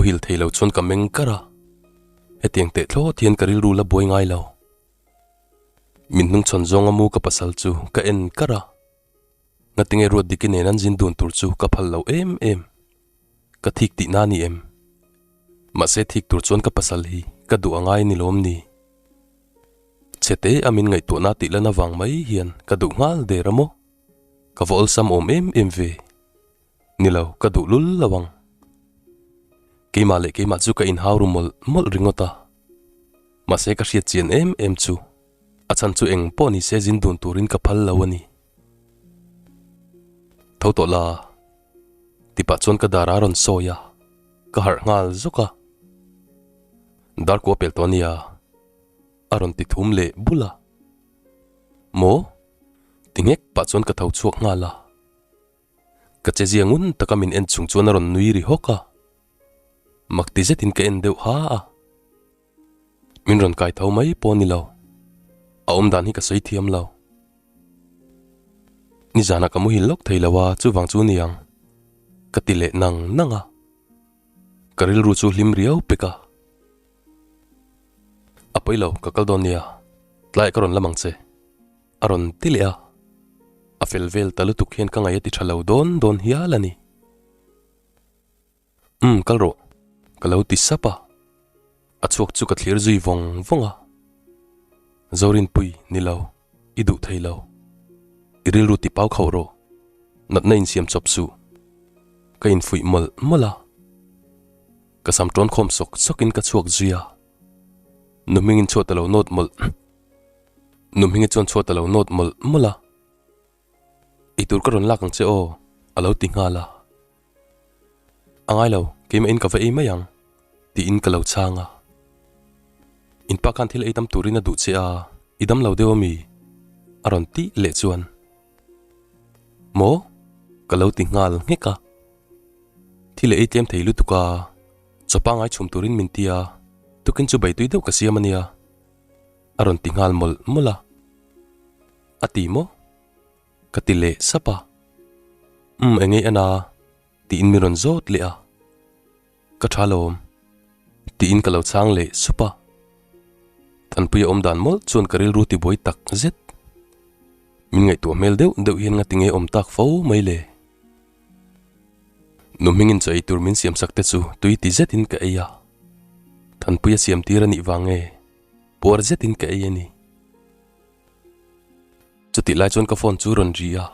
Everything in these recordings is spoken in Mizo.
Muhil thei lo chuan ka meng kar a, hetiang teh thlawt hian ka rilru la buai ngai lo. Min hnungchhawn zawnga mu ka pasal chu ka en kar a, ngatinge Ruatdiki nen an zin dun tur chu ka phal lo em em. Ka thik tihna a ni em? Mahse thik tur chuan ka pasal hi ka duh a ngai ni lawm ni? Chhete a min ngaihtuahna tih lan avang mai hian ka duh nghal der a maw? Ka va awlsam awm em em ve. Ni lo, ka duh lul lo ang. Keimah leh keimah chu ka inhau ru mawlh mawlh ringawt a. Mahse ka hriat chian em em chu a chhan chu eng pawh ni se zin dun turin ka phal lo a ni. Tho tawh la. Tipah chuan ka dar a rawn sawi a, ka harh nghal zawk a. Dar kua pel tawh a nia, a rawn ti thum leh bul a. Maw? Ti nghek pah chuan ka tho chhuak nghal a. Ka che zia ngun taka min en chung chuan a rawn nui ri hawk a. Mak ti zetin ka en deuh ha a. Min rawn kai tho mai pawh a ni lo. A awm dan hi ka sawi thiam lo. Nizanah ka muhil lawk thei lo a, chuvang chu niang. Ka ti leh nang nang a. Ka rilru chu hlim riau pek a. A pawi lo, ka kal dawn nia. Tlaiah ka rawn lam ang che. A rawn ti leh a. A fel vel ta lutuk hian ka ngaih a ti tha lo dawn dawn hial a ni. Umm kal rawh, ka lo ti sap a. A chhuak chu ka thlir zui vawng vawng a. Zorinpui, ni lo, i duh thei lo. I rilru ti pau khauh rawh. Natna insiam chawp suh. Ka infuih mawlh mawlh a. Ka sam tawn khawm sawk sawkin ka chhuak zui a. Nu hmingin chhuat a lo nawt mawlh Nu hmingi chuan chhuat a lo nawt mawlh mawlh a. Ei tur ka rawn lak ang che aw, a lo ti nghal a. A ngai lo, keimah in ka va ei mai ang, tiin ka lo chhang a. In pa khan thil ei dam turin a duh che a, i dam lo deuh ami? A rawn tih leh chuan, Maw? Ka lo ti nghal nghek a. Thil ei tlem thei lutuk a, chaw pangai chhum turin min ti a, tukin chu beitui deuh ka siam a nia, a rawn ti nghal mawlh mawlh a. A ti maw? Ka ti leh sap a. Umm eng ei ana? Tiin min rawn zawt leh a. Ka tha lawm. Tiin ka lo chhang leh sup a. Thanpuia awm dan mawlh chuan ka rilru ti buai tak zet. Min ngaihtuah hmel deuh deuh hian nga tinge awm tak fo mai le. Nu hmingin chaw ei tur min siam sak te chu tui ti zetin ka ei a. Thanpuia siam tir a nih vang nge puar zetin ka ei a ni. Chutih lai chuan ka phone chu rawn ri a,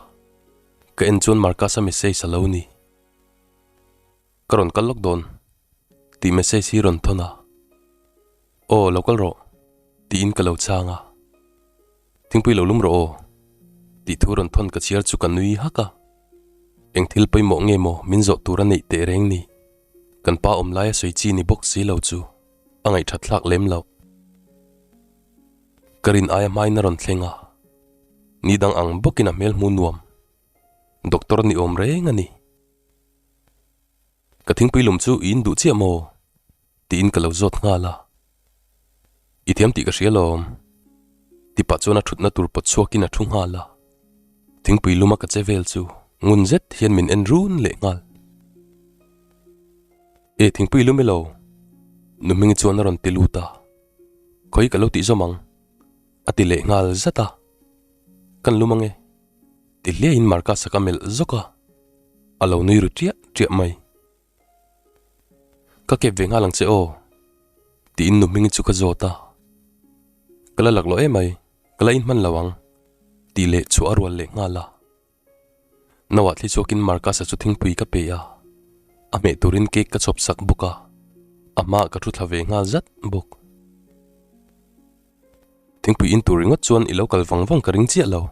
ka en chuan Marcus-a message a lo ni. Ka rawn kal lawk dawn tih message hi rawn thawn a, Aw lo kal rawh tiin ka lo chhang a, Thingpui lo lum rawh aw tih thu rawn thawn ka chhiar chu ka nui hak a, eng thil pawimawh nge maw min zawh tur a neih teh reng ni, kan pa awm laia sawi chi ni bawk si lo chu a ngaihthat thlak lem loh. Ka rin aia hmain a rawn thleng a, ni dang ang bawkin a hmel hmu nuam. Doctor ni awm reng a ni. Ka thingpui lum chu i induh chiah maw? tiin ka lo zawt nghal a. I thiam tih ka hria lawm. Tipah chuan a thutna tur pawt chhuakin a thu nghal a. Thingpui luma ka che vel chu ngun zet hian min en run leh nghal. E thingpui lum elo? Nu Hmingi chuan a rawn ti lut a. Khawi ka lo tih zawm ang, a ti leh nghal zat a. Kan lum ange, ti hliaiin Marcus-a ka melh zawk a, a lo nui ru ṭiah ṭiah mai. Ka kep ve nghal ang che aw, tiin nu Hmingi chu ka zawt a. Ka la laklawh emai, ka la inhman lo ang, tih leh chhuah a rual leh nghal a. Nauah thli chhuakin Marcus-a chu thingpui ka pe a, a hmeh turin cake ka chhawp sak bawk a, a hmaah ka thu thla ve nghal zat bawk. Thingpui in tur ringawt chuan i lo kal vang vang ka ring chiah lo,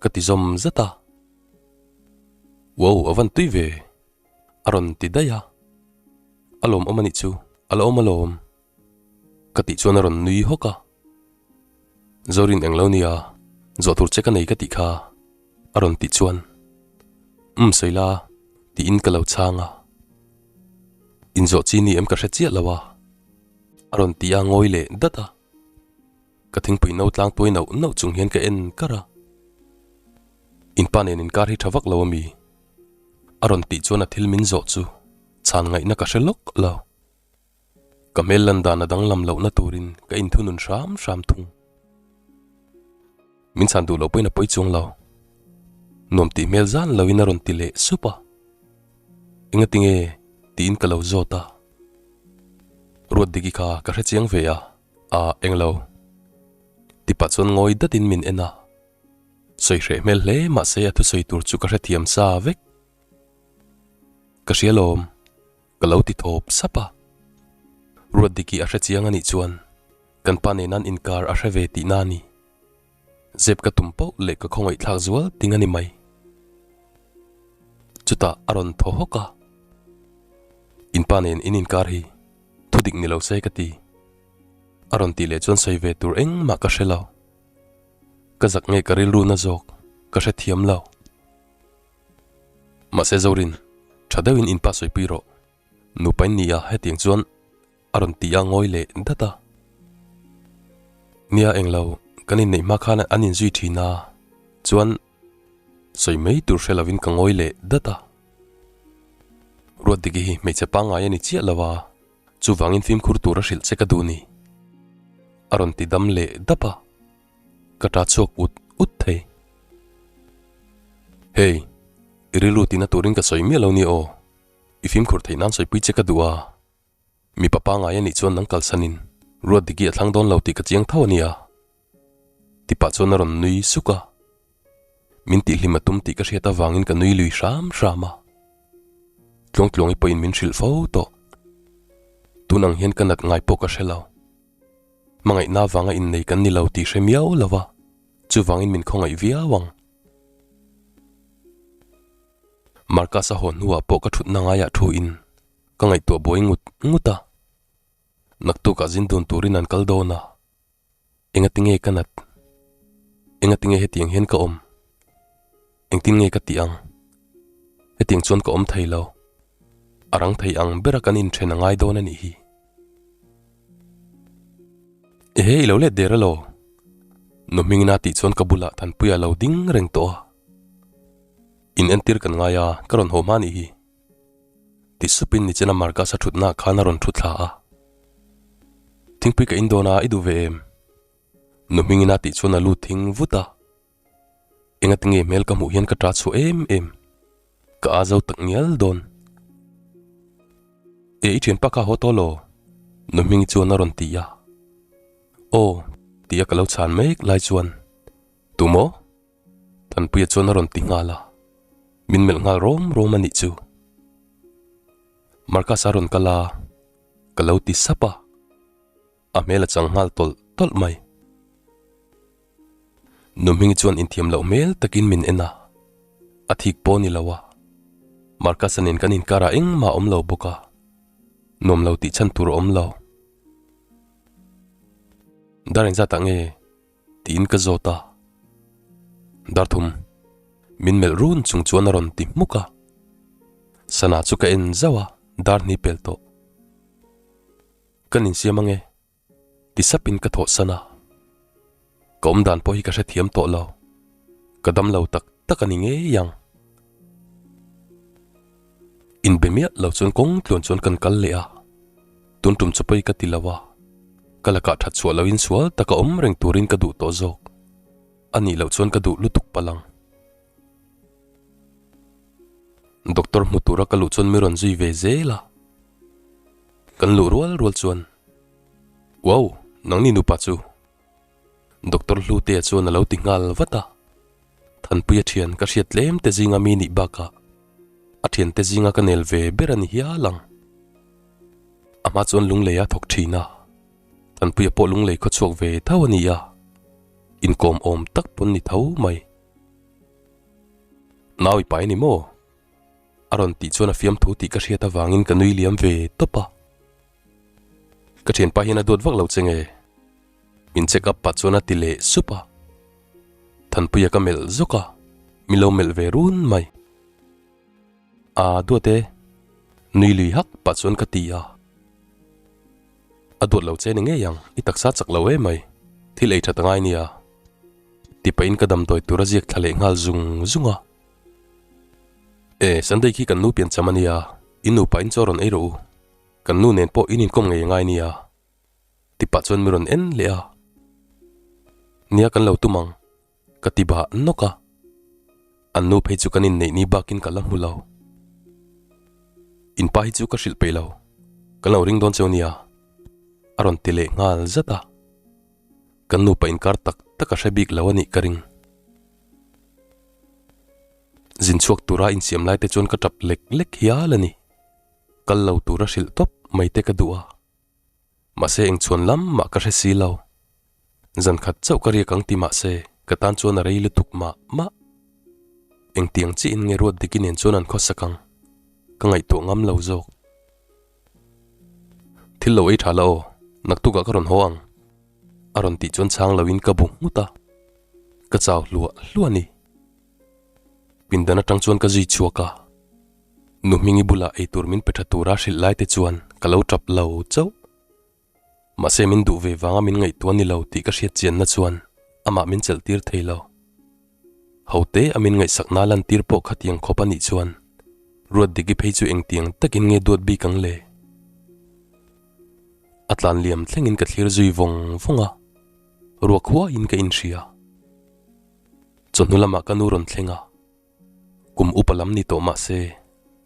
ka ti zawm zat a. Wow, a van tui ve, a rawn ti daih a. A lawmawm a nih chu, a la awm alawm, ka tih chuan a rawn nui hawk a. Zorin englo nia, zawh tur che ka nei ka tih kha, a rawn tih chuan, Umm sawi la, tiin ka lo chhang a. Inzawh chi ni em ka hre chiah lo a, a rawn ti a ngawi leh dat a. Ka thingpui no tlang tuai nauh nauh chung hian ka en kar a. In pa nen inkar hi tha vak lo a mi? A rawn tih chuan a thil min zawh chu. Chhan ngaihna ka hre lawk lo. Ka hmel lan dan a danglam lohna turin ka inthunun hram hram thung. Min chhan duh loh pawhin a pawi chuang lo. Nuam tih hmel zan loin a rawn ti leh sup a. Engati nge tiin ka lo zawt a. Ruatdiki kha ka hre chiang ve a, a englo. Ti pah chuan ngawi datin min en a. Sawi hreh hmel hle mahse a thusawi tur chu ka hrethiam sa vek. Ka hria lawm, ka lo ti thawp sap a. Ruatdiki a hre chiang a nih chuan kan pa nen an inkar a hre ve tihna a ni. Zep ka tum pauh leh ka khawngaihthlak zual ting a ni mai. Chutah a rawn thaw hawk a, In pa nen in inkar hi thudik ni lo se ka ti. A rawn tih leh chuan sawi ve tur engmah ka hre lo. Ka zak nge ka rilru na zawk ka hrethiam lo. Mahse Zorin, tha deuhin in pa sawipui rawh. Nupa in ni a hetiang chuan a rawn ti a ngawi leh dat a. Nia englo, kan inneih hma khan an inzui thin a, chuan sawi mai tur hre lovin ka ngawi leh dat a. Ruatdiki hi hmeichhe pangngai a ni chiah lo a, chuvangin fimkhur tur a hrilh che ka duh ni. A rawn ti dam leh dap a. Ka ta chhuak ut ut thei. Hey, i rilru tina turin ka sawi miah lo nia aw. I fimkhur theih nan sawipui che ka duh a. Mipa pangngai a nih chuan nang kalsanin Ruatdiki a thlang dawn lo tih ka chiang tho a nia. Tipah chuan a rawn nui suk a. Min tihhlim a tum tih ka hriat avangin ka nui lui hram hram a. Tluangtluangi pawhin min hrilh fo tawh. Tun ang hian ka nat ngai pawh ka hre lo. Hmangaihna avanga innei kan ni lo tih hre miau lo va, chuvangin min khawngaih viau ang. Marcus-a haw hnuah pawh ka thutna ngaiah thuin ka ngaihtuah buai ngut ngut a. Naktukah zin dun turin an kal dawn a, engati nge ka nat? Engati nge hetiang hian ka awm? Engtin nge ka tih ang? Hetiang chuan ka awm thei lo. A rang thei ang bera kan inthen a ngai dawn a nih hi. Ehe i lo let der elaw? Nu Hmingina tih chuan ka bulah Thanpuia lo ding reng tawh a. In entir kan ngai a, ka rawn haw hma nih hi. Ti supin nichina Marcus-a thutnaah khan a rawn thu thla a. Thingpui ka in dawn a, i duh ve em? Nu Hmingina tih chuan a lut thing vut a. Engati nge hmel ka hmuh hian ka ṭah chhuah em em? Ka aa zo tak ngial dawn. E, i ṭhianpa kha haw tawh law? Nu Hmingi chuan a rawn ti a. Aw, tia ka lo chhan mek lai chuan, Tu maw? Thanpuia chuan a rawn ti nghal a. Min melh nghal rawm rawm a nih chu. Marcus a rawn kal a, ka lo ti sap a. A hmel a chang nghal tawlh tawlh mai. Nu Hmingi chuan inthiam loh hmel takin min en a, a thik pawh ni lo a. Marcus-a nen kan inkarah engmah a awm lo bawk a, nuam lo tih chhan tur a awm lo. Dar engzatah nge? tiin ka zawt a. Dar thum, min melh run chung chuan a rawn ti hmuk a. Sana chu ka en zauh a, dar hni pel tawh. Kan insiam ange, ti sapin ka thawhsan a. Ka awm dan pawh hi ka hrethiam tawh lo. Ka dam lo tak tak a ni ngei ang. Inbe miah lo chuan kawng tluan chuan kan kal leh a. Tun tum chu pawi ka ti lo a. Ka lakah that chhuah loin sual taka awm reng turin ka duh tawh zawk. A nih loh chuan ka duh lutuk palh ang. Doctor hmu tura ka luh chuan mi rawn zui ve zel a. Kan luh rual rual chuan, Wow, nangni nupa chu! Doctor Hlutea chuan a lo ti nghal vat a. Thanpuia thian ka hriat tlem te zinga mi nih bakah a thiante zinga ka nel ve ber a ni hial ang. A hma chuan lunglei a thawk thin a, Thanpuia pawh lunglei khaw chhuak ve tho a ni a, inkawm awm tak pawn ni tho mai. Nau i pai a ni maw? A rawn tih chuan a fiamthu tih ka hriat avangin ka nui liam ve tawp a. Ka thianpa hian a duat vak lo che nge? Min check up pah chuan a ti leh sup a. Thanpuia ka melh zawk a, min lo melh ve run mai. A duat e, nui lui hak pah chuan ka ti a. A duat lo che ni ngei ang, i taksa chak lo emai, thil ei that a ngai nia. Ti pahin ka damdawi tur a ziak thla leh nghal zung zung a. E, Sunday khi kan nu pian cham a nia. In nupa in chaw rawn ei rawh u, kan nu nen pawh in inkawm ngei angai nia. Ti pah chuan mi rawn en leh a. Nia kan lo tum ang, ka ti bah nawk a. An nu phei chu kan inneih ni bakin ka la hmu lo. In pa hi chu ka hrilh peih lo, kan lo ring dawn cheu nia, a rawn ti leh nghal zat a. Kan nupa inkar tak tak a hre bik lo a nih ka ring. Zin chhuak tura insiam lai te chuan ka tap lek lek hial a ni. Kal lo tura hrilh tawp mai te ka duh a. Mahse engchhuan lam mah ka hre si lo. Zan khat chauh ka riak ang ti mahse ka tan chuan a rei lutuk mah mah. Engtiang chiah in nge ruat diki nen chuan an khawsak ang? Ka ngaihtuah ngam lo zawk. Thil lo ei tha la aw, naktukah ka rawn haw ang. A rawn tih chuan chhang loin ka bu nghut a. Ka chau hluah hluah a ni. Pindan atang chuan ka zui chhuak a, Nu Hmingi bulah eitur min pe tha tura hrilh lai te chuan ka lo tap lo chauh. Mahse min duh ve vanga min ngaihtuah ni lo tih ka hriat chianna chuan amah min chelh tir thei lo. Ho te a min ngaihsakna lantir pawh khatiang khawp a nih chuan Ruatdiki phei chu engtiang takin nge duat bik ang le? A tlan liam thlengin ka thlir zui vawng vawng a, ruak huaiin ka inhria. Chawhnu lamah ka nu rawn thleng a, kum upa lam ni tawh mah se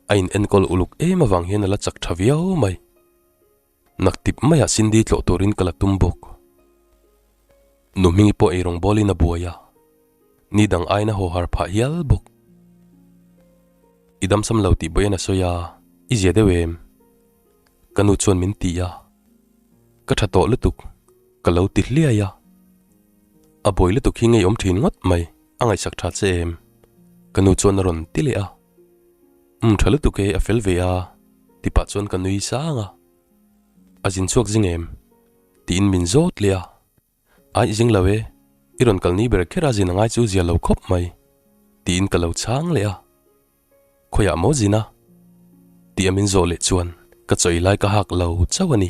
a in enkawl uluk em avang hian a la chak tha viau mai. Naktip maiah Cindy tlawh turin ka la tum bawk. Nu Hmingi pawh eirawng bawlin a buai a, ni dang aiin a haw har phah hial bawk. I damsam lo tih bawiin a sawi a, i zia deuh em? Ka nu chuan min ti a, ka tha tawh lutuk, ka lo ti hliai a. A buai lutuk hi ngeiawm thin ngawt mai, a ngaihsak tha che em? Ka nu chuan a rawn ti leh a. Umm tha lutuk e, a fel ve a, ti pah chuan ka nui sang a. A zin chhuak zing em? Tiin min zawt leh a. Aih zing lo e, i rawn kal ni ber kher a zin a ngai chu zia lo khawp mai, tiin ka lo chhang leh a. Khawiah maw zin a? Tih a min zawh leh chuan ka chawi lai ka hak lo chauh a ni.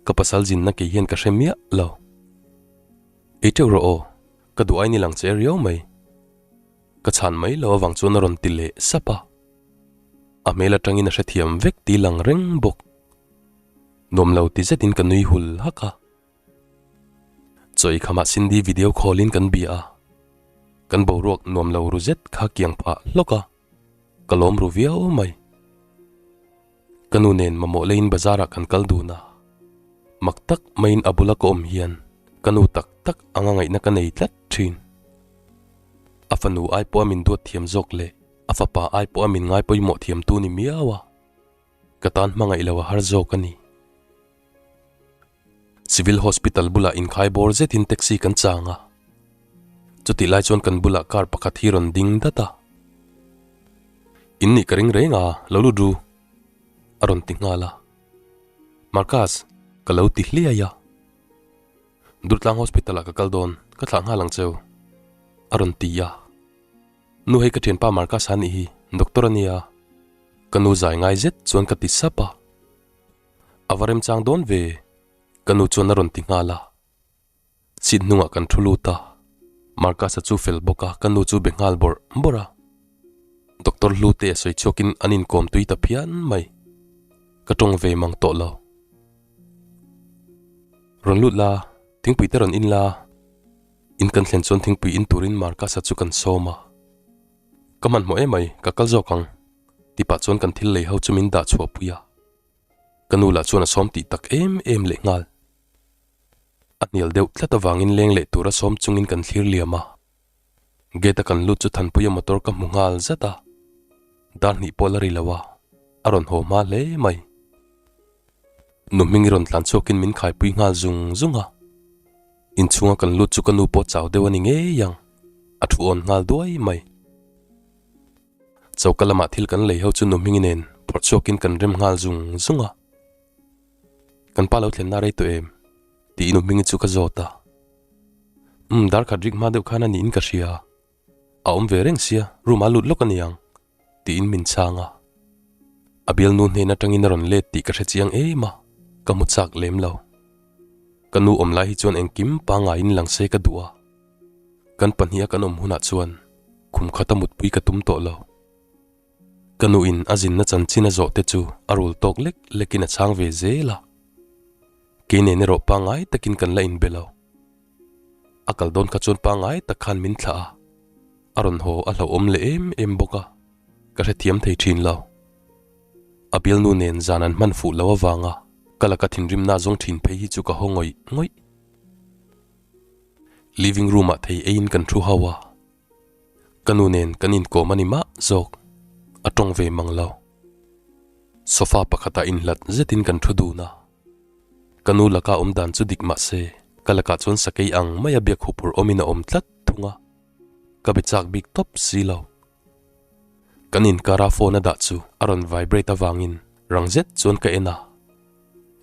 Ka pasal zinna kei hian ka hre miah lo. Ei teuh rawh aw, ka duh ai ni lang che riau mai. Ka chhan mai lo avang chuan a rawn ti leh sap a. A hmel atangin a hrethiam vek tih lang reng bawk. Nuam lo ti zetin ka nui hul hak a. Chawi khamah Cindy video call in kan bia a, kan boruak nuam lo ru zet kha kiang phah hlawk a, ka lawm ru viau mai. Ka nu nen mamawh leiin bazar ah kan kal dun a, mak tak maiin a bula ka awm hian ka nu tak tak anga ngaihna ka nei tlat thin. A fanu ai pawha min duat thiam zawk leh a fapa ai pawha min ngai pawimawh thiam tu ni miau a, ka tan hmangaih lo a har zawk a ni. Civil Hospital bulah inkhai bawr zetin taxi kan chang a, chutih lai chuan kan bulah car pakhat hi rawn ding dat a. In nih ka ring reng a, lo lut ru, a rawn ti nghal a. Marcus, ka lo ti hliai a. Durtlang Hospital ah ka kal dawn, ka thlah nghal ang cheu, a rawn ti a. Nu hei ka thianpa Marcus a nih hi, doctor a nia. Ka nu zai ngai zet chuan ka ti sap a. A va remchang dawn ve, ka nu chuan a rawn ti nghal a. Seat hnungah kan thu lut a, Marcus-a chu fel bawk a, ka nu chu be nghal bawrh bawrh a. Doctor Hlute a sawi chhuakin an inkawm tui ta phian mai. Ka tawng ve mang tawh lo. Rawn lut la, thingpui te rawn in la. In kan thlen chuan thingpui in turin Marcus-a chu kan sawm a. Ka hmanhmawh emai, ka kal zawk ang. Ti pah chuan kan thil lei ho chu min dah chhuah pui a. Ka nu lah chuan a sawm tih tak em em leh nghal. A hnial deuh tlat avangin leng leh tura sawm chungin kan thlir liam a. Gate a kan lut chu Thanpuia motor ka hmu nghal zat a. Dar hnih pawh la ri lo a, a rawn haw hma hle mai. Nu hming i rawn tlan chhuakin min khaipui nghal zung zung a. Inchhunga kan lut chu ka nu pawh chau deuh a ni ngei ang, a thu awn nghal duai mai. Choka lamah thil kan lei ho chu nu hmingi nen phawrh chhuakin kan rem nghal zung zung a. Kan pa lo thlenna rei tawh em? tiin nu hmingi chu ka zawt a. Umm dar khat rik hma deuh khan a niin ka hria. A awm ve reng sia, room ah lut lawk a niang tiin min chhang a. A bialnu hnen atangin a rawn let tih ka hre chiang em a, ka hmu chak lem lo. Ka nu awm lai hi chuan engkim pangaiin lang se ka duh a. Kan pahniha kan awm hunah chuan khum khata mutpui ka tum tawh lo. Ka nuin a zinna chanchin a zawh te chu a rul tawk lek lekin a chhang ve zel a. Kei nen erawh pangngai takin kan la inbe lo. A kal dawn kha chuan pangngai tak khan min thlah a, a rawn haw a hlauhawm leh em em bawk a, ka hrethiam thei thin lo. A bialnu nen zan an hman fuh lo avanga ka laka thinrimna zawng thin phei hi chu ka haw ngawih ngawih. Living room ah thei eiin kan thu ho a, ka nu nen kan inkawm a ni mah zawk, a tawng ve mang lo. Sofa pakhatah inhlat zetin kan thu dun a, ka nu laka awm dan chu dik mah se ka lakah chuan sakei ang maia biak huphurh awmin a awm tlat thung a, ka be chak bik tawp si lo. Kan inkara phone a dah chu a rawn vibrate avangin rang zet chuan ka en a,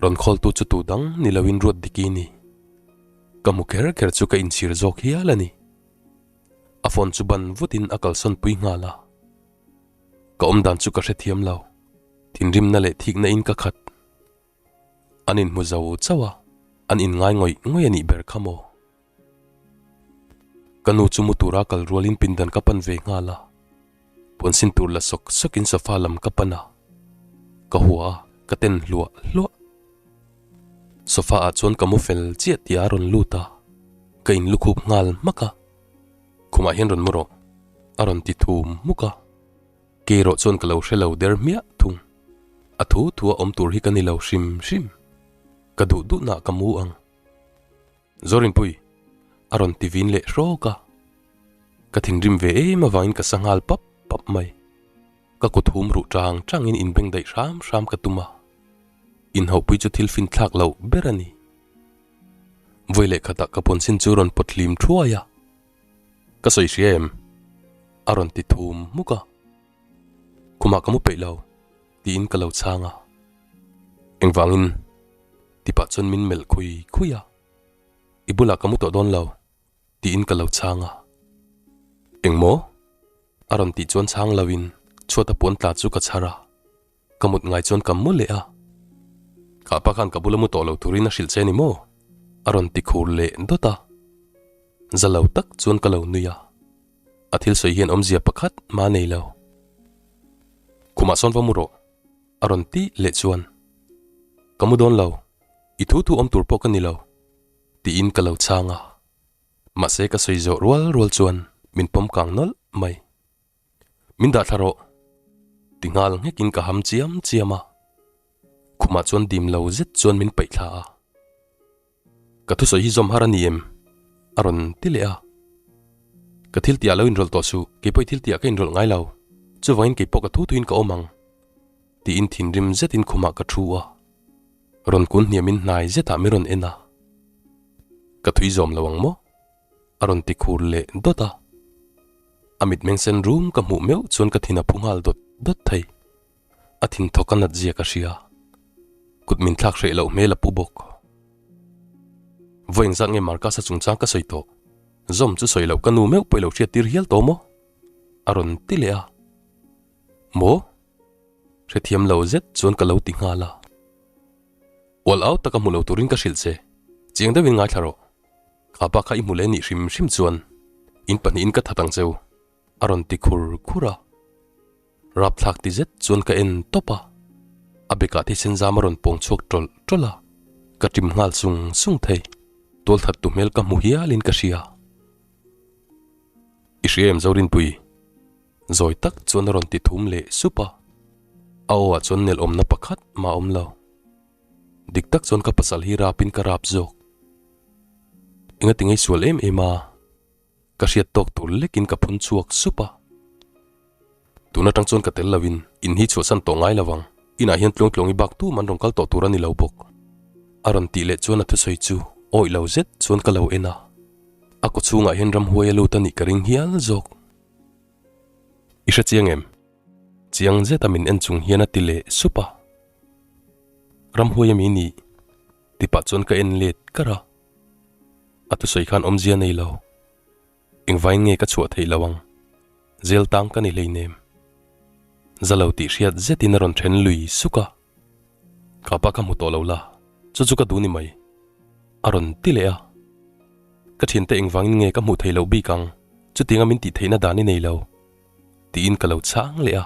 rawn khawltu chu tu dang ni loin ruat diki ni. Ka hmu kher kher chu ka inchhir zawk hial a ni. A phone chu ban vutin a kalsawn pui nghal a. Ka awm dan chu ka hrethiam lo, thinrimna leh thikna in ka khat. An inhmu zo chauh a, an inngai ngawih ngawih a nih ber kha maw? Ka nu chu mu tura kal rualin pindan ka pan ve nghal a, puansin tur la sawk sawkin sofa lam ka pan a, ka hua a, ka ten hluah hluah. Sofa ah chuan ka mu fel chiah tih a rawn lut a, ka inlukhup nghal hmak a, Khumah hian rawn mu rawh, a rawn ti thum hmuk a. Kei erawh chuan ka lo hre lo der hmiah thung. A thu thu a awm tur hi ka ni lo hrim hrim. Ka duh duhnah ka mu ang. Zorinpui, a rawn ti vin leh hrawk a. Ka thinrim ve em avangin ka sa nghal pap pap mai. Ka kut hum ruh chang changin inbeng daih hram hram ka tum a. Inhauhpui chu thil finthlak loh ber a ni. Vawi leh khatah ka pawnsin chu rawn pawt hlim thuai a. Ka sawi hria em? A rawn ti thum hmuk a. Khumah ka mu peih lo, tiin ka lo chhang a. Engvangin? Ti pah chuan min melh khui khui a. I bulah ka mu tawh dawn lo, tiin ka lo chhang a. Engmaw? A rawn tih chuan chhang loin chhuata puan tla chu ka chhar a. Ka mut ngai chuan ka mu leh a. Kha pa khan ka bula mu tawh lo turin a hrilh che ni maw? A rawn ti khur leh dawt a. Za lo tak chuan ka lo nui a. A thil sawi hian awmzia pakhat mah a nei lo. Khumah sawn va mu rawh, a rawn ti leh chuan. Ka mu dawn lo, i thu thu awm tur pawh ka ni lo, tiin ka lo chhang a. Mahse ka sawi zawh rual rual chuan min pawm kang nawlh mai. Min dah thla rawh, ti nghal nghekin ka ham chiam chiam a. Khumah chuan dim lo zet chuan min paih thla a. Ka thusawi hi zawm har a ni em? A rawn ti leh a. Ka thil tihah lo inrawlh tawh suh, kei pawh i thil tihah ka inrawlh ngai lo. Chuvangin kei pawh ka thu thuin ka awm ang, tiin thinrim zetin khumah ka thu a. Rawn kun hniamin hnai zetah min rawn en a. Ka thui zawm lo ang maw? A rawn ti khur leh dawt a. A mitmeng sen rum ka hmuh meuh chuan ka thin a phu nghal dawt dawt thei. A thin thawk a nat zia ka hria. Kut min thlak hreh loh hmel a pu bawk. Vawi engzat nge Marcus-a chungchang ka sawi tawh? Zawm chu sawi loh ka nu meuh pawh i lo hriat tir hial tawh maw? A rawn ti leh a. Maw? Hrethiam lo zet chuan ka lo ti nghal a. Ual au taka hmu lo turin ka hrilh che. Chiang deuhin ngaithla rawh. Kha pa kha i hmu leh nih hrim hrim chuan in pahnihin ka that ang cheu, a rawn ti khur khur a. Rapthlak ti zet chuan ka en tawp a, a bekah thisen zam a rawn pawng chhuak tawlh tawlh a, ka ṭim nghal sung sung thei. Tualthat tu hmel ka hmu hialin ka hria. I hria em Zorinpui? Zawi tak chuan a rawn ti thum leh sup a, a aw ah chuan nelh awmna pakhat mah a awm lo. Dik tak chuan ka pasal hi rapin ka rap zawk. Engati ngei sual em em a? Ka hriat tawk tur lekin ka phun chhuak sup a. Tun atang chuan ka tel loin in hi chhuahsan tawh ngai lo ang. Inah hian tluangtluang i bak tum an rawn kal tawh tur a ni lo bawk. A rawn tih leh chuan a thusawi chu awih lo zet chuan ka lo en a. A kaw chhungah hian ramhuai a lut a nih ka ring hial zawk. I hre chiang em? Chiang zeta min en chung hian a ti leh sup a. Ramhuai ami nih? Ti pah chuan ka en let kar a. A thusawi khan awmzia nei lo. Engvain nge ka chhuah theih lo ang? Zel tang ka ni hleinem. Za lo tih hriat zetin a rawn then lui suk a. Ka pa ka hmu tawh lo la, chu chu ka duh ni mai. A rawn ti leh a. Ka thiante engvangin nge ka hmuh theih loh bik ang? Chutianga min tih theihna dan i nei lo. Tiin ka lo chhang leh a.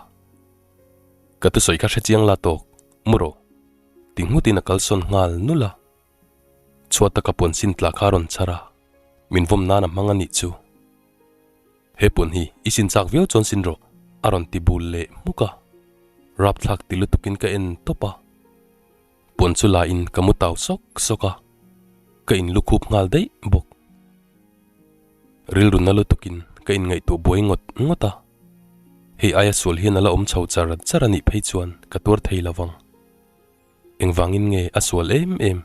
Ka thusawi kha hrechiang la tawk, mu rawh. Ti nghutin a kalsawn nghal nulh a. Chhuata ka puan sin tla kha a rawn chhar a, min vawm nan a hmang a nih chu. He puan hi i sin chak viau chuan sin rawh, a rawn ti bul leh hmuk a. Rapthlak ti lutukin ka en tawp a. Puan chu la in ka mu tau sawk sawk a, ka in lukhup nghal daih bawk. Rilru na lutukin ka inngaihtuah buai ngawt ngawt a, hei aia sual hian a la awm chho char char a nih phei chuan ka tuar thei lo vang. Engvangin nge a sual em em?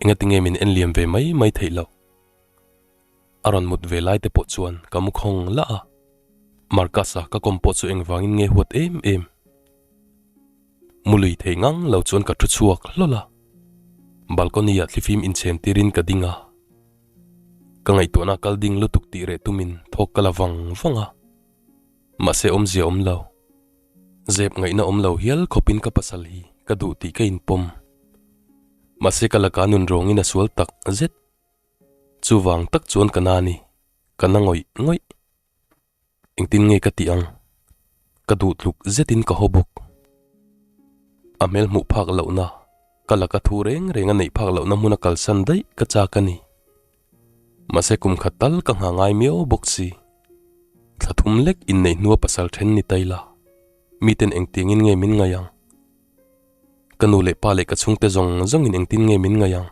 Engatinge min en liam ve mai mai theih loh? A rawn mut ve lai te pawh chuan ka mu khawng lah a, Marcus-a ka kawm pawh chu engvangin nge huat em em? Mu lui thei ngang lo chuan ka thu chhuak hlawl a, balcony ah thlifim inchhem tirin ka ding a, ka ngaihtuahna kal ding lutuk tih reh tumin thawk ka la vang vang a, mahse awmzia awm lo, zep ngaihna awm lo hial khawpin ka pasal hi ka duh tih ka inpawm, mahse ka laka nun rawngin a sual tak zet. Chuvang tak chuan ka na ni, ka na ngawih ngawih. Engtin nge ka tih ang? Ka duh tluk zetin ka haw bawk. A hmel hmuh phak lohna, ka laka thu reng reng a neih phak lohna hmuna kalsan daih ka chak a ni. Mahse kum khat tal ka ngha ngai miau bawk si. Thla thum lek inneih hnua pasal then ni ta ila, miten engtiangin nge min ngaih ang? Ka nu leh pa leh ka chhungte zawng zawngin engtin nge min ngaih ang?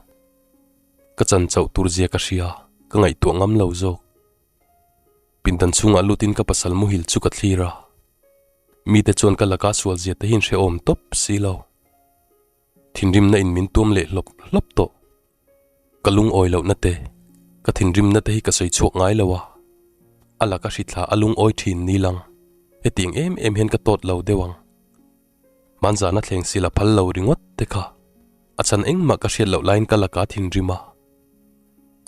Ka chan chauh tur zia ka hria, ka ngaihtuah ngam lo zawk. Pindan chhungah lutin ka pasal muhil chu ka thlir a. Mite chuan ka laka sual zia te hi in hrehawm tawp si lo. Thinrimna in min tuam leh hlawp hlawp tawh. Ka lungawi lohna te, ka thinrimna te hi ka sawi chhuak ngai lo a. A laka hrithla a lungawi thin ni lang, hetiang em em hian ka tawt lo deuh ang. Hmanzana thleng sil a phal lo ringawt te kha a chhan engmah ka hriat loh laiin ka laka thinrim a,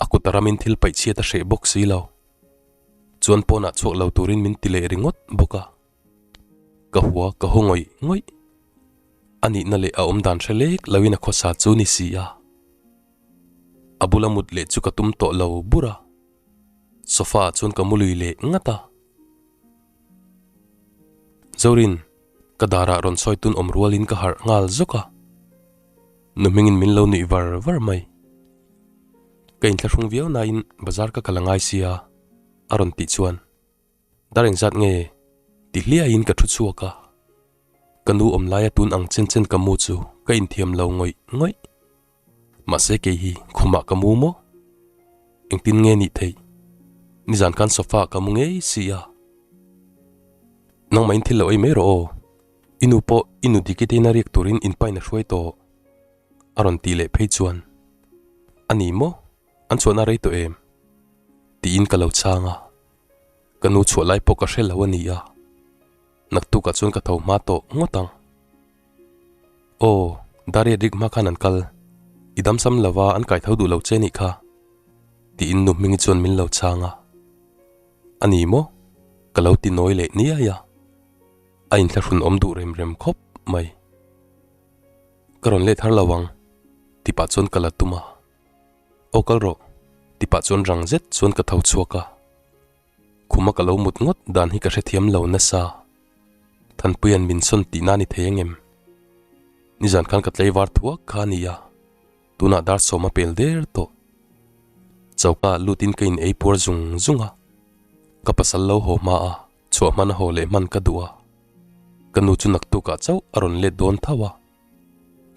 a kut a ramin thil paih chhiat a hreh bawk si lo. Chuan pawnah chhuak lo turin min ti leh ringawt bawk a, ka hua ka haw ngawih ngawih. A nihna leh a awm dan hre lek loin a khawsa chu ni si a, a bula mut leh chu ka tum tawh lo bur a, sofa ah chuan ka mu lui leh ngat a. Zorin, ka darah rawn sawi tun awm rualin ka harh nghal zawk a, nu hmingin min lo nuih var var mai. Ka inthlahrung viau nain bazar ka kal a ngai sia, a rawn tih chuan dar engzat nge ti hliaiin ka thu chhuak a, ka nu awm laia tun ang chen chen ka mu chu ka inthiam lo ngawih ngawih. Mahse kei hi khumah ka mu maw? Engtin nge nih theih? Nizan khan sofa ah ka mu ngei si a. Nangmah in thil lo ei mai rawh aw. I nu pawh i nu diki te ina riak turin in pain a hruai tawh. A rawn tih leh phei chuan, A ni maw? An chhuahna rei tawh em? Tiin ka lo chhang a. Ka nu chhuah lai pawh ka hre lo a ni a. Naktukah chuan ka tho hma tawh ngawt ang. Aw, Daria dik hma khan an kal. I damsam lova an kai tho duh lo che nih kha. Tiin nu Hmingi chuan min lo chhang a. A ni maw? Ka lo ti nawi leh niai a. A inthlahrun awm duh rem rem khawp mai. Ka rawn let har lo ang, ti pah chuan ka la tum a. Aw kal rawh, ti pah chuan rang zet chuan ka tho chhuak a. Khuma ka lo mut ngawt dan hi ka hrethiam lo nasa. Thanpuia'n min sawn tihna ni thei angem? Nizan khan ka tlei var thuak kha a ni a, tunah dar sawm a pel der tawh. Choka lutin ka in ei puar zung zung a, ka pasal lo haw hma a, chhuah hman a haw leh hman ka duh a. Ka nu chu naktukah chauh a rawn let dawn tho a,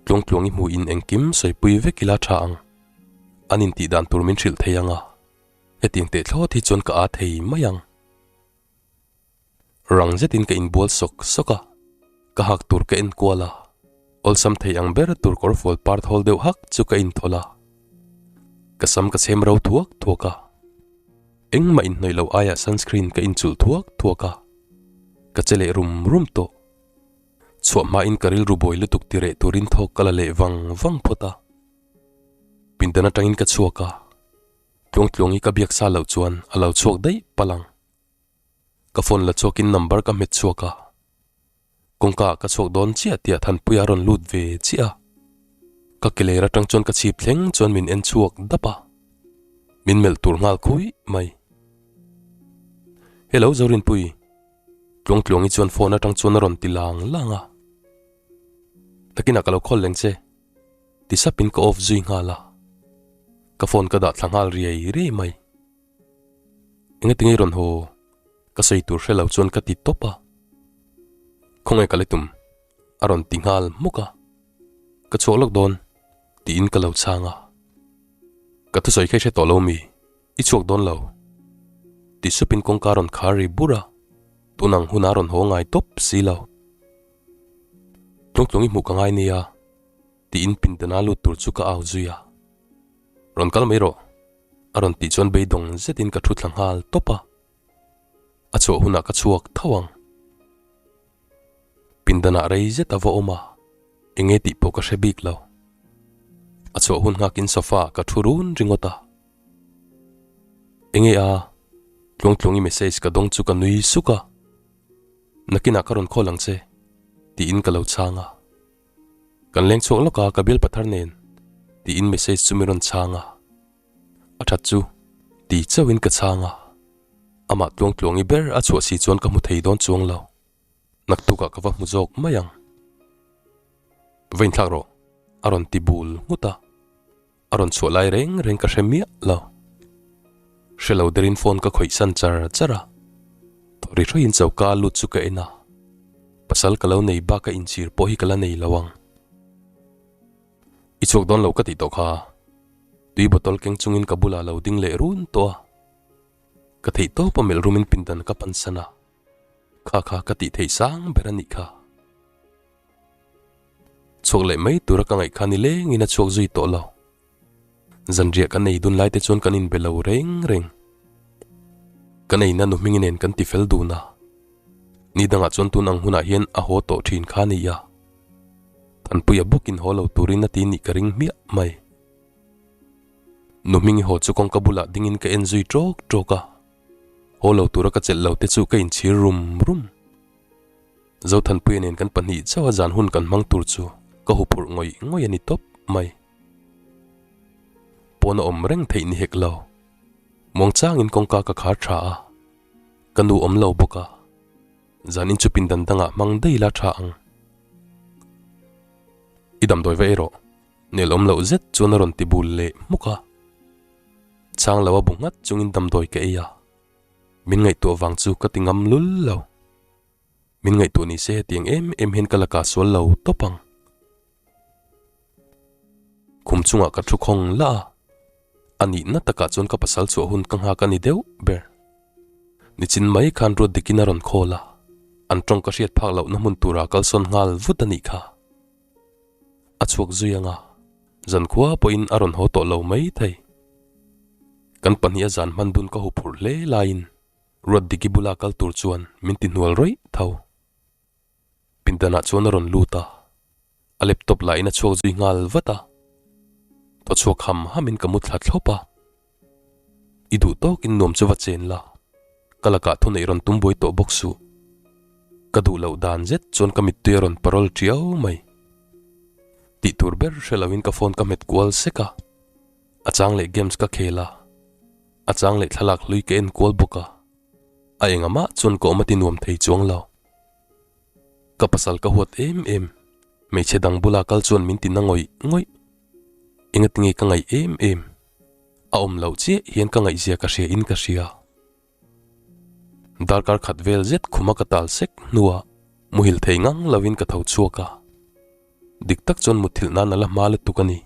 tluangtluang i hmuhin engkim sawipui vek ila tha ang. An intih dan tur min hrilh thei ang a. Hetiang teh thlawt hi chuan ka aa thei mai ang. Rang zetin ka inbual sawk sawk a, ka hak tur ka enkual a, awlsam thei ang ber tur kawr fual par thawl deuh hak chu ka inthawl a. Ka sam ka chhem ro thuak thuak a, engmah inhnawih loh aiah sunscreen ka inchulh thuak thuak a, ka che leh rum rum tawh. Chhuah hmain ka rilru buai lutuk ti reh turin thawk ka la leh vang vang phawt a. Pindan atangin ka chhuak a. Tluangtluang hi ka biak sa loh chuan a lo chhuak daih palh ang. Ka phone la chhuakin number ka hmet chhuak a. Kawngka ah ka chhuak dawn chiah tih ah Thanpuia a rawn lut ve chiah a. Ka ke ler atang chuan ka chhip thleng chuan min en chhuak dap a. Min melh tur nghal khui mai. Hello Zorinpui. Tluangtluangi chuan phone atang chuan a rawn ti lang lang a. Takinah ka lo call leng che. Ti sapin ka off zui nghal a. Ka phone ka dah thla nghal riai riai mai. Engatinge i rawn haw? Ka sawi tur hre lo chuan ka ti tawp a. Khawnge ka le tum? A rawn ti nghal hmuk a. Ka chhuak lawk dawn tiin ka lo chhang a. Ka thusawi kha i hre tawh lo mi? I chhuak dawn lo. Ti supin kawngka a rawn khar ri bur a. Tun ang hunah a rawn haw ngai tawp si lo. Tlungtlung i hmuh ka ngai nia tiin pindana lut tur chu ka au zui a. Rawn kal mai rawh a rawn tih chuan beidawng zetin ka thu thla nghal tawp a. A chhuah hunah ka chhuak tho ang. Pindanah rei zet a va awm a, enge tih pawh ka hre bik lo. A chhuah hun nghakin sofa ah ka thu run ringawt a. Enge a? Tluangtluangi message ka dawng chu ka nui suk a. Nakinah ka rawn call ang che, tiin ka lo chhang a. Kan leng chhuak lawk a ka bial pathar nen, tiin message chu min rawn chhang a. A that chu, ti chauhin ka chhang a. Amah tluangtluangi ber a chhuah si chuan ka hmu thei dawn chuang lo. Naktukah ka va hmu zawk mai ang. Va inthlak rawh, a rawn ti bul nghut a. A rawn chhuah lai reng reng ka hre miah lo. Hre lo derin phone ka khawih san char char a. Thaw ri hruaiin choka a lut chu ka en a. Pasal ka lo nei bak a inchhir pawh hi ka la nei lo ang. I chhuak dawn lo ka tih tawh kha. Tui bottle keng chungin ka bulah lo ding leh run tawh a. Ka theih tawp a melh rumin pindan ka pan san a. Kha kha ka tih theih sang ber a nih kha. Chhuak leh mai tura ka ngaih kha ni lengin a chhuak zui tawh lo. Zanriah kan ei dun lai te chuan kan inbe lo reng reng. Kan eina nu hmingi nen kan ti fel dun a. Ni dangah chuan tun ang hunah hian a haw tawh thin kha ni a. Thanpuia bawkin haw lo turin a ti nih ka ring hmiah mai. Nu hmingi haw chu kawngka bulah dingin ka en zui tawk tawk a. Haw lo tura ka chelh lo te chu ka inchhir rum rum. Zothanpuia nen kan pahnih chauha zan hun kan hmang tur chu ka huphurh ngawih ngawih a ni tawp mai. Pawn a awm reng theih ni hek lo. Muangchangin kawngka ka khar tha a, ka nu awm lo bawk a, zanin chu pindan dangah hmang daih ila tha ang. I damdawi va ei rawh, nel awm loh zet chuan a rawn ti bul leh hmuk a. Chang lo a bu nghat chungin damdawi ka ei a. Min ngaihtuah vang chu ka ti ngam lul lo. Min ngaihtuah ni se hetiang em em hian ka lakah sual lo tawp ang. Khum chungah ka thu khawng la a, a nihna takah chuan ka pasal chhuah hun ka nghak a ni deuh ber. Nichin mai khan ruat dikin a rawn khawl a, an tawng ka hriat phak lohna hmun tura kalsawn nghal vut a nih kha. A chhuak zui anga, zankhua pawhin a rawn haw tawh lo mai thei. Kan pahniha zan hman dun ka huphurh hle laiin Ruat Diki bula kal tur chuan min ti hnual rawih tho. Pindanah chuan a rawn lut a, a laptop lahin a chhuak zui nghal vat a. Thaw chhuak ham hamin ka mu thla thlawp a. I duh tawkin nuam chu va chen la, ka lakah thuneih rawn tum buai tawh bawk suh. Ka duh loh dan zet chuan ka mittui a rawn parawl tiau mai. Tih tur ber hre loin ka phone ka hmet kual sek a, a chang leh games ka khel a, a chang leh thlalak hlui ka en kual bawk a, a engah mah chuan ka awm a ti nuam thei chuang lo. Ka pasal ka huat em em, hmeichhe dang bula kal chuan min ti na ngawih ngawih. Engatinge ka ngaih em em? A awm loh chiah hian ka ngaihzia ka hria in ka hria. Darkar khat vel zet khuma ka tal sek hnuah muhil thei ngang lovin ka tho chhuak a. Dik tak chuan mutthilh nan a la hma lutuk a ni.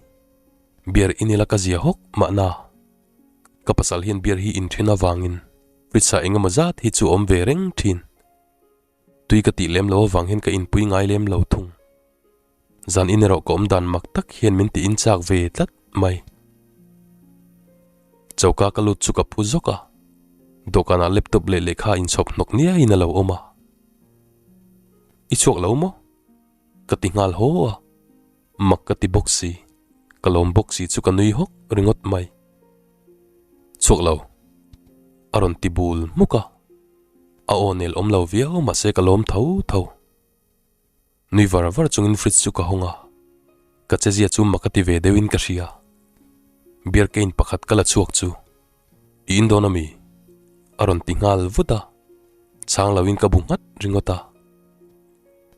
Beer in ila ka zia hawk mahna. Ka pasal hian beer hi inthen avangin fridge ah engemaw zat hi chu awm ve reng thin. Tui ka tih lem lo avang hian ka inpui ngai lem lo thung. Zan in erawh ka awm dan mak tak hian min ti inchak ve tlat mai. Choka ka lut chu ka phu zawk a, dawhkanah laptop leh lehkha inchhawp hnawk niaiin a lo awm a. I chhuak lo maw? Ka ti nghal haw a, mak ka ti bawk si, ka lawm bawk si chu ka nui hawk ringawt mai. Chhuak lo. A rawn ti bul hmuk a, a aw nel awm lo viau mahse ka lawm tho tho. Nui var var chungin fridge chu ka hawng a, ka chezia chu mak a ti ve deuhin ka hria. Beer cane pakhat ka la chhuak chu, I in dawn ami? A rawn ti nghal vut a, chhang loin ka bu nghat ringawt a.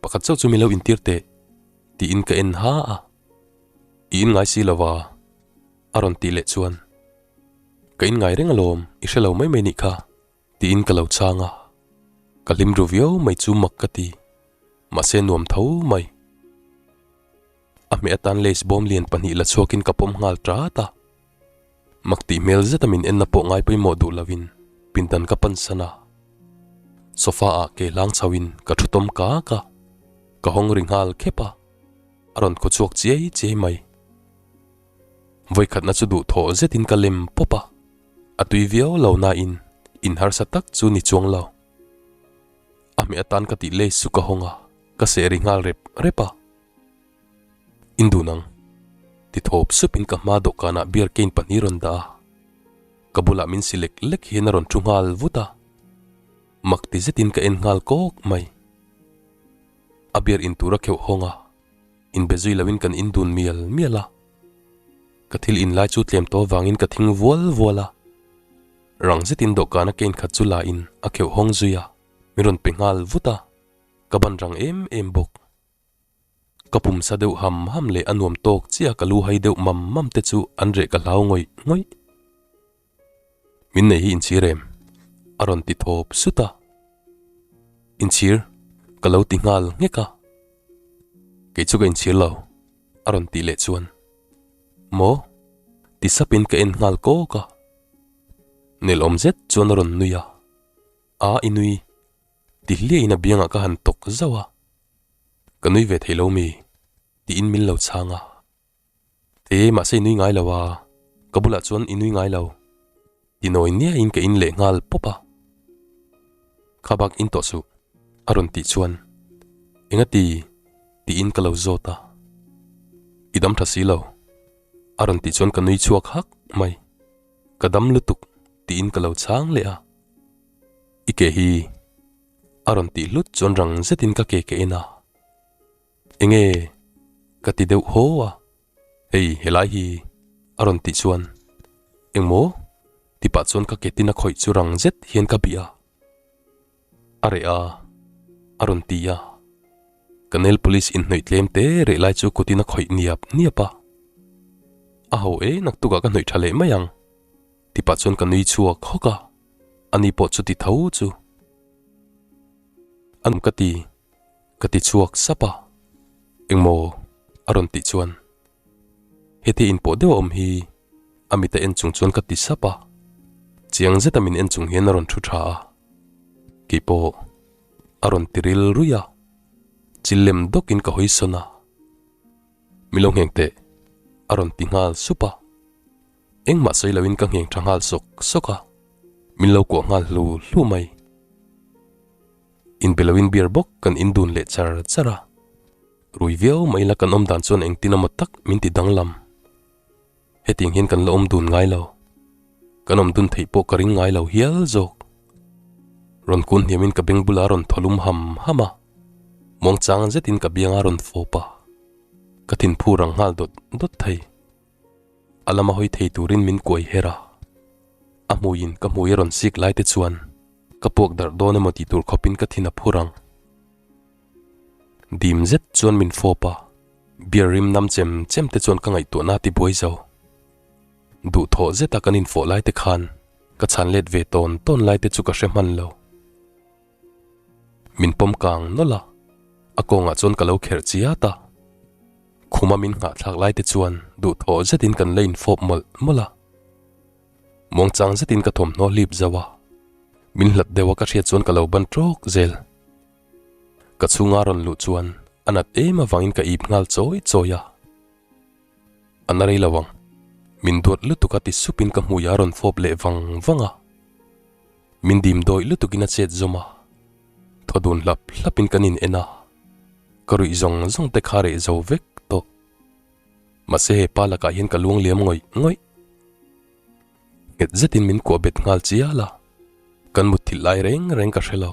Pakhat chauh chu min lo intir teh. Tiin ka en ha a. I in ngai si lova a rawn tih leh chuan Ka in ngai reng alawm, i hre lo mai mai nih kha tiin ka lo chhang a. Ka hlim ru viau mai chu mak ka ti, mahse nuam tho mai. A hmeh atan lace bawm lian pahnih la chhuakin ka pawm nghal tat a. Mak tih hmel zeta min enna pawh ngai pawimawh duh lovin pindan ka pan san a. Sofa ah ke hlang chho in ka thu tawm kak a, ka hawng ri nghal khep a, a rawn khaw chhuak chiai chiai mai. Vawikhatna chu duh thawh zetin ka lem pawp a, a tui viau lo nain in harsa tak chu ni chuang lo. A hmeh atan ka tih lei chu ka hawng a, ka seh ri nghal rep rep a. In dun ang. Ti thawp sup in ka hma dawhkanah beer cane pahnih rawn dah a. Ka bulah min si lek lek hian a rawn thu nghal vut a. Mak ti zetin ka en nghal kawk mai. A beer in tur a kheuh hawng a, inbe zui loin kan in dun mial mial a. Ka thil in lai chu tlem tawh vangin ka thing vual vual a. Rang zetin dawhkana cane khat chu la in a kheuh hawng zui a, min rawn pe nghal vut a. Ka ban rang em em bawk. Ka pumsa deuh ham ham leh a nuam tawk chiah ka lu hai deuh mam mam te chu an reh ka hlau ngawih ngawih. Min nei hi inchhir em? A rawn ti thawp sut a. Inchhir? Ka lo ti nghal nghek a. Kei chu ka inchhir lo, a rawn tih leh chuan. Maw? Ti sapin ka en nghal kawk a. Nelawm zet chuan a rawn nui a. A i nui. Ti hliahin a biangah ka han tawk zauh a. Ka nui ve thei lo mi? Tiin min lo chhang a. Te, mahse i nui ngai lo a, ka bulah chuan i nui ngai lo. Ti nawi niaiin ka in leh nghal pawp a. Kha bak in tawh suh, a rawn tih chuan Enga ti? tiin ka lo zawt a. I dam tha si lo, a rawn tih chuan ka nui chhuak hak mai. Ka dam lutuk, tiin ka lo chhang leh a. I ke hi a rawn tih hlut chuan rang zetin ka ke ka en a, Enge ka ti deuh haw a, hei helai hi a rawn tih chuan engmaw ti pah chuan ka ke tin a khawih chu rang zet hian ka bih a, a reh a a rawn ti a, ka nail polish inhnawih tlem te reh lai chu kutin a khawih niap niap a, a ho e naktukah ka hnawih tha leh mai ang. Ti pah chuan ka nui chhuak hawk a, ani pawh chu ti tho chu. A nuam ka ti, ka ti chhuak sap a. Engmaw? a rawn tih chuan heti inpawh deuh a awm hi a mit a en chung chuan ka ti sap a. Chiang zeta min en chung hian a rawn thu tha a, keipawh a rawn ti ril ruih a, chil lem dawkin ka hawi sawn a. Mi lo ngheng teh, a rawn ti nghal sup a. Engmah sawi loin ka ngheng tha nghal sawk sawk a, min lo kuah nghal hlu hlu mai. Inbe loin beer bawk kan in dun leh char char a, rui viau mai ila kan awm dan chuan engtin emaw tak min ti danglam. Hetiang hian kan la awm dun ngai lo, kan awm dun theih pawh ka ring ngai lo hial zawk. Rawn kun hniamin ka beng bulah a rawn thaw lum ham ham a, muangchang zetin ka bianga rawn fawp a, ka thinphu rang nghal dawt dawt thei. A lama hawi thei turin min kuai her a, a hmuiin ka hmui a rawn sik lai te chuan ka puak darh dawn emaw tih tur khawpin ka thin a phur ang. Dim zet chuan min fawp a, beer rim nam chem chem te chuan ka ngaihtuahna a ti buai zo. Duhthawh zeta kan infawh lai te khan ka chhan let ve tawn tawn lai te chu ka hre hman lo. Min pawm kang nawlh a, a kawngah chuan ka lo kherh chiat a. Khuma min nghahthlak lai te chuan duhthawh zetin kan la infawp mawlh mawlh a. Muangchang zetin ka thawmhnaw hlip zauh a, min hlat deuh a ka hriat chuan ka lo ban tawk zel. Ka chhunga rawn luh chuan a nat em avangin ka ip nghal chawi chawi a. A na rei lo ang, min duat lutuk a ti supin ka hmui a rawn fawp leh vang vang a. Min dim dawih lutukin a chet zawm a, thaw dun hlap hlapin kan in en a, ka ruih zawng zawng te kha reh zo vek tawh. Mahse he pa lakah hian ka luang liam ngawih ngawih. Nghet zetin min kuah bet nghal chial a, kan mutthilh lai reng reng ka hre lo.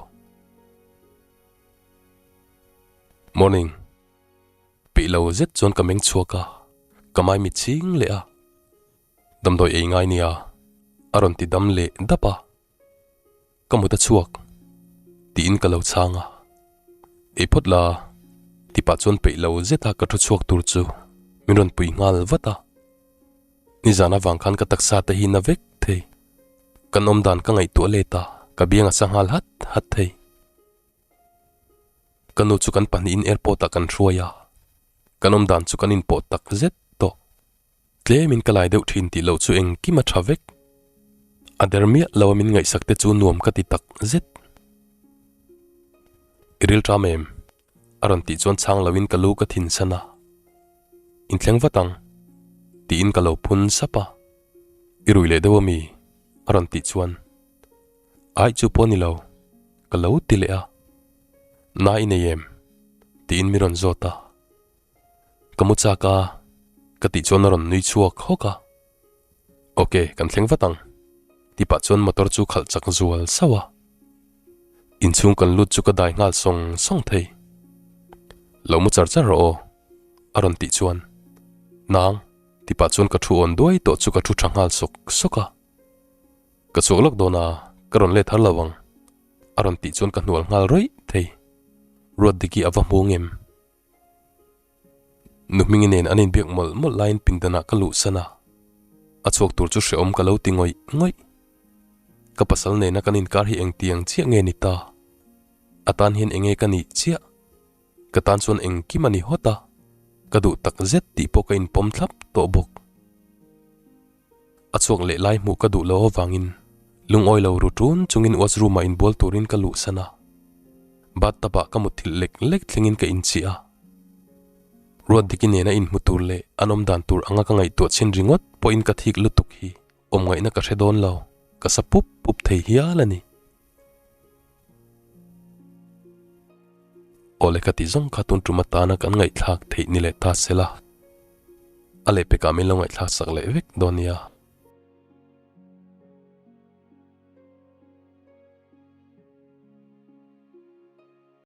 Morning. Peih lo zet chuan ka meng chhuak a, ka maimi ching leh a. Damdawi ei ngai nia, a rawn ti dam leh dap a. Ka mut a chhuak, tiin ka lo chhang a. Ei phawt la, Tipah chuan peih lo zeta ka thu chhuak tur chu min rawn pui nghal vat a. Nizan avang khan ka taksa te hi na vek thei. Kan awm dan ka ngaihtuah let a, ka biang a sa nghal hat hat thei. Ka nu chu kan pahnihin airport ah kan hruai a, kan awm dan chu kan inpawh tak zet tawh. Tlemin ka lai deuh thin tih loh chu engkim a tha vek. A der miah lo a min ngaihsak te chu nuam ka ti tak zet. I ril ṭam em? A rawn tih chuan chhang loin ka lu ka thin san a. Inthleng vat ang. Tiin ka lo phun sap a. I rui leh deuh ami? A rawn tih chuan. Aih chu pawh ni lo. Ka lo ti leh a. Na i nei em? Tiin mi rawn zawt a. Ka mu chak a, ka tih chuan a rawn nui chhuak hawk a. Ok, kan thleng vat ang. Ti pah chuan motor chu khalh chak zual sauh a. Inchhung kan lut chu ka dai nghal sawng sawng thei. Lo mu char char rawh aw, a rawn tih chuan. Nang, ti pah chuan ka thu awn duai tawh chu ka thu tha nghal sawk sawk a. Ka chhuak lawk dawn a, ka rawn let har lo ang, a rawn tih chuan ka hnual nghal rawih thei. Ruatdiki a va hmu ngem? Nu Hmingi nen an inbiak mawlh mawlh laiin pindanah ka luhsan a, a chhuak tur chu hrehawm ka lo ti ngawih ngawih. Ka pasal nena kan inkar hi engtiang chiah nge ni ta? A tan hian enge ka nih chiah? Ka tan chuan engkim a ni hawt a, ka duh tak zet tih pawh ka inpawm thlap tawh bawk. A chhuak leh lai hmuh ka duh lo avangin lungawi lo ru ṭun chungin washroom ah inbual turin ka luhsan a. Bathtub ah ka mutthilh lek lek thlengin ka inchih a. Ruatdiki nena inhmu tur leh an awm dan tur anga ka ngaihtuah chhin ringawt pawhin ka thik lutuk hi awm ngaihna ka hre dawn lo, ka sa pup pup thei hial a ni. Awle ka ti zawng kha tun tum atana kan ngaihthlak theih ni leh ta sela. A lehpekah min lo ngaihthlak sak leh vek dawn nia.